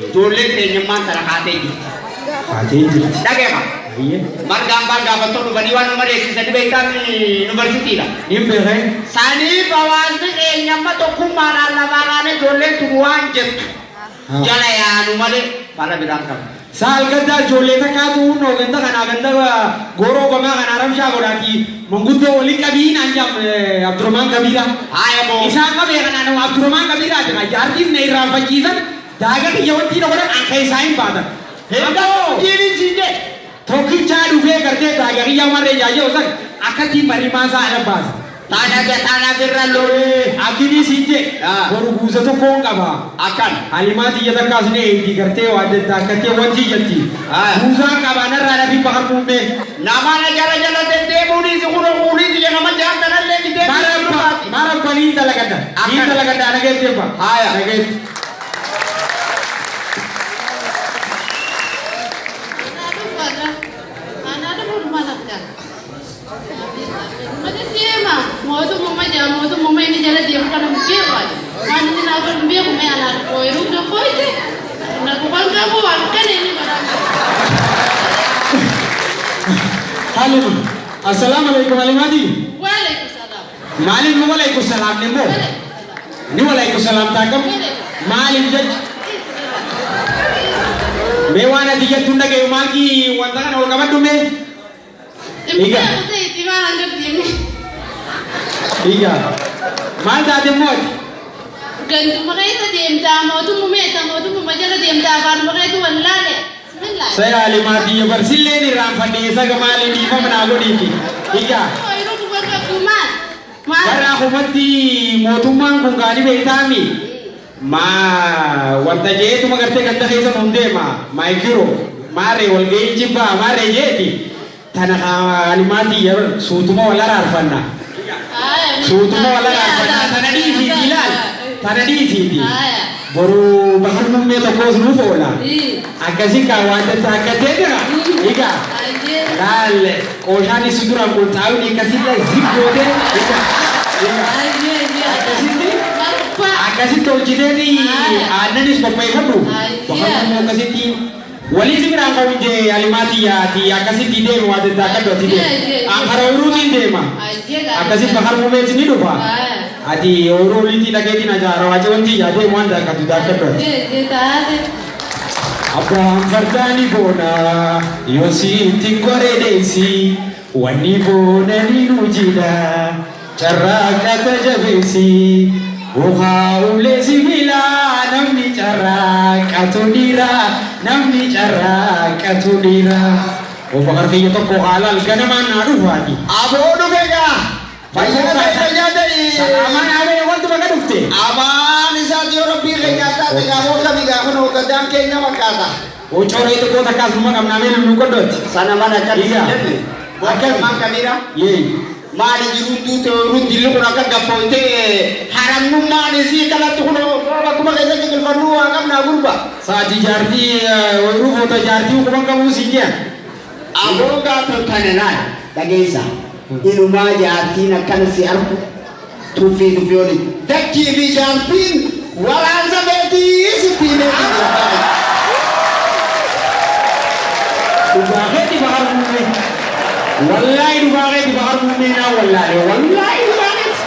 Ijoolleen teenyummaan tana kaatee jirti. Kaatee jirti. Dhageema. Margaan baan gaafattoon dhufanii waan nu mareessisanii beektaan yuunivarsiitiidha. Nin beekee. Saniif hawaasni keenyamma tokkummaadhaan lafaa kaanee ijoolleen tun waan jettu jala yaanu malee fala biraan qabu. Saal gaddaa ijoollee takkaatu hunnoo ganda kanaa ganda gooroo gomaa kanaa ramshaa godhaati manguddoo walii qabii naan jaam Abdurrahman Kabiira. Haaya moo. Isaan qabee kanaa nama Abdurrahman Kabiiraati kan jaartiis na irraanfachiisan daaga kiyya wanti na godhan an keessaa hin baatan. Ammoo jiiniin siin jee. Tokkichaa dhufee gartee daaga kiyya marree jaajee osan akkatti marimaa isaa ala baasa. Taana taana birra lolee. Akkinii siin jee boru guuza tokkoon qaba. Akkan. Halimaa xiyya takkaas ni eegdi gartee waa adda addaa akkatee wanti jetti. Guuzaan qaba narraa lafii bakar muummee. Nama na jala jala deddeemuunis kun kuunis nama jaallanallee deddeemuun. Mara niin dalagadda. Niin dalagadda nageetti abba. Haaya. Nageetti. Mootummaa inni jala deemu kana beeku waan inni naa godhu beeku mee anaan ooyiruu tokkoite na kuban qabu waan kana inni godhan. Halima, assalaamu alaikum Halimaati. Waalaikum salaam. Maaliif nu walaikum salaam ni moo? Ni walaikum salaam taakam? Maaliif jecha? Mee waan ati jettu dhagayu maalki wanta kana ol qabadhu mee? Iga. Iga. Maal taate mooti? Ganduma keessa deemtaa mootummaa mootummaa jala deemtaa afaanuma keetu wallaale. Bismillah. Saya Halimaati barsilleen irraanfannee saga maaliin dhiifama naa godhiiti. Iga. Ooyiruu kuban qabdu maal? Maal? Warra akkumatti mootummaan kun gaanii beektaami. Maa wanta jeetuma gartee ganda keessa nuun deema. Maayikiroo maarree walgahii jibbaa maarree jeeti. Tana Halimaati suutuma wal araarfanna. Suutuma wal araarfanna. Tana dhiisiiti ilaal. Tana dhiisiiti. Boru bakar muummee tokkos nuuf oola. Akkasii kaa waan akkatee jira. Egaa laal qooshaan isi duraan qulxaa'uun akkasii zip gootee. Akkasitti akkasitti hojjeteen aannanis qopheeffadhu. Bakar muummee akkasitti walii si biraan qabu jee Halimaatii yaati akkasitti deema waan akka ati deema. Ankara ooyiruutiin deema. Akkasitti bakar muummeetti ni dhufa. Ati ooyiruu oliitti dhageetiin ajaara waacee wanti yaadee waan daakatu daakadhu ati. Abbaan fardaani boona yoo sitti qoree deessi wanni boona ni nujidha carraaqata jabeessi mukaa ulee sibiilaa namni carraaqatu dhiira namni carraaqatu dhiira. Obbo kiyya tokko haalal ganamaan naa dhufaati. Aboo dhufe gaa. Fayyaa ta'e fayyaa ta'e. Salaamaan haadha wanti bakka dhufte. Amaan isaati yoo rabbii keenya taate gaafoo kamii gaafa nu gaddaan keenya fakkaata. Ocoree xiqqoo takkaas numa qabnaa mee nu godhooti. Sana mana akkatti Iga. jenne. Akkamaan kamiidha? Yee. Maali jiruun duute ooyiruun dilli kun akka gaffootee haramnummaan isii kanatti kun bakkuma keessatti qilfannuu waa qabnaa gurba. Saati jaartii ooyiruu foota jaartii quban qabuu siin jedhan. Aboo gaafa tane laal dhageessa. Inumaa jaartiin akkana si argu tuffii tuffii oli. Dakkii fi jaartiin waraansa beetii sitti himee. Dhugaa keetti bakar muummee. Wallaahi dhugaa keetti bakar muummee naa wallaahi wallaahi dhugaa keetti.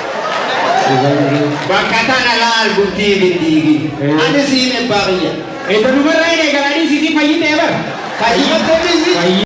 Bakka tana laal bultii hin diigin. Ani siin ebbaa biyya. Edda dubarraa hin eegalanii sisii fayyitee bara. Fayyitee. Fayyitee.